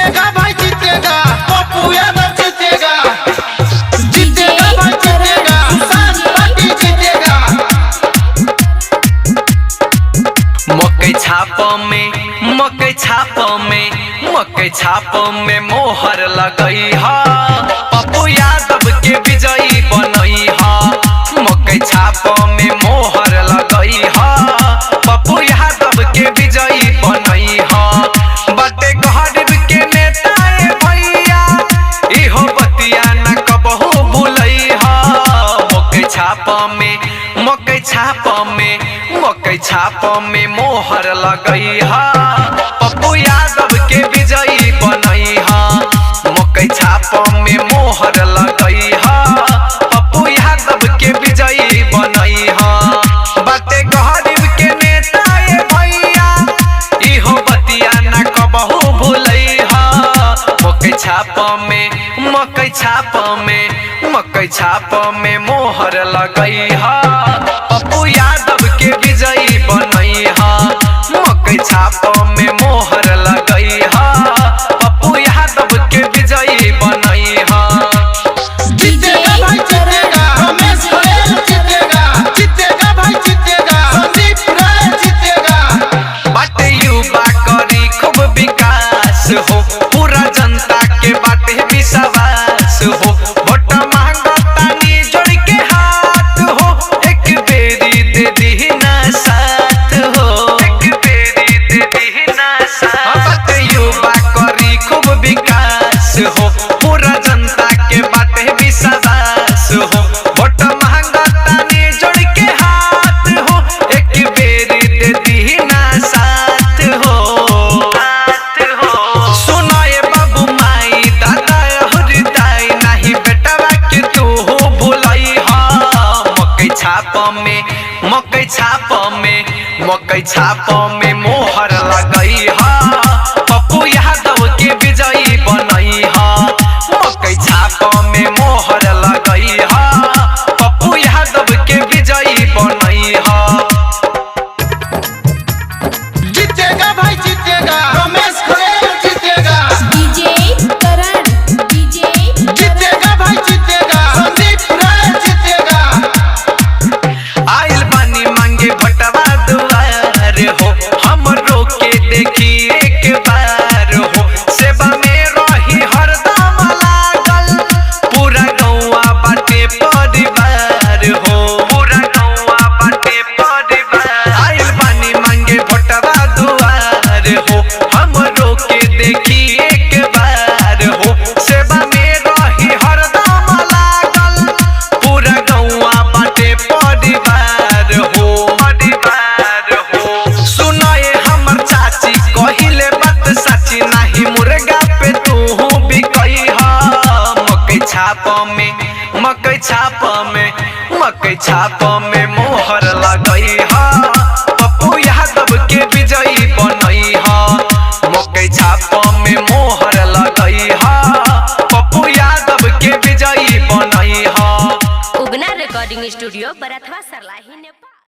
जीतेगा भाई जीतेगा, पप्पू यादव जीतेगा। जीतेगा भाई जीतेगा, सुशांत पार्टी जीतेगा। मकई छाप में, मकई छाप में, मकई छाप में मोहर लगई हा, पप्पू यादव के विजयी बनई हा। मकई छाप में मोहर लगई हा, पप्पू यादव के विजयी बनई हा। बाटे गरीब के नेता ए भैया, इहो बतिया न कबहू भूलई हा। मकई छाप में, मकई छाप में, मकई छाप में मोहर लगई हा, पप्पू यादव के विजयी बनई हा। मकई छाप में मोहर लगई हा, पप्पू यादव के विजयी बनई हा। बाटे गरीब के नेता ए भैया, इहो बतिया न कबहू भूलई हा। मकई छाप में, मकई छाप में, मकई छाप में मोहर लगई हा, पप्पू यादव के विजयी बनई हा। मकई छाप में मोहर लगई हा, पप्पू यादव के विजयी बनई हा। जीतेगा भाई जीतेगा, रमेश गोयल जीतेगा। जीतेगा भाई जीतेगा, संदीप राय जीतेगा। बाटे युवा करी खूब विकास हो, पूरा जनता के बाटे विश्वास हो। वोट मांगतानी जोड़ के हाथ हो, एक बेरी दे दीही ना साथ हो, एक बेरी दे दीही ना साथ। बाटे युवा करी खूब विकास हो, पूरा जनता के बाटे विश्वास हो। वोट मांगतानी जोड़ के हाथ हो, एक बेरी दे दीही ना साथ हो, साथ हो। सुनो ये बाबू माई दादा हृदय, नाही बेटवा के तू हो भुलई हा। मकई छाप में, मकई छाप में, मकई छाप में मोहर लगई हा, पप्पू यादव के विजयी बनई हा। मकई छाप में मोहर लगई हा, पप्पू यादव के विजयी बनई हा। जीतेगा भाई जीतेगा, रमेश गोयल जीतेगा। डीजे करण, डीजे जीतेगा भाई जीतेगा, संदीप राय जीतेगा। आइल बानी मांगे भटवा दुआर हो, हम रोके देखी एक बार हो। सेवा में रही हरदम लागल, पूरा गौआ बाटे परिवार हो, पूरा गौआ बाटे परिवार। आइल बानी मांगे भटवा दुआर हो, हम रोके देखी एक बार हो। सेवा में रही हरदम लागल, पूरा गौआ बाटे परिवार हो, परिवार हो। सुनाए हमर चाची कहिले बात साची, नाही मुर्गा पे तू बिकई हा। मकई छाप में, मकई छाप में, मकई छाप में मोहर लगई हा, पप्पू यादव के विजयी बनई हा। मकई छाप में मोहर लगई हा, पप्पू यादव के विजयी बनई हा। उगना रिकॉर्डिंग स्टूडियो बरथवा सरलाही।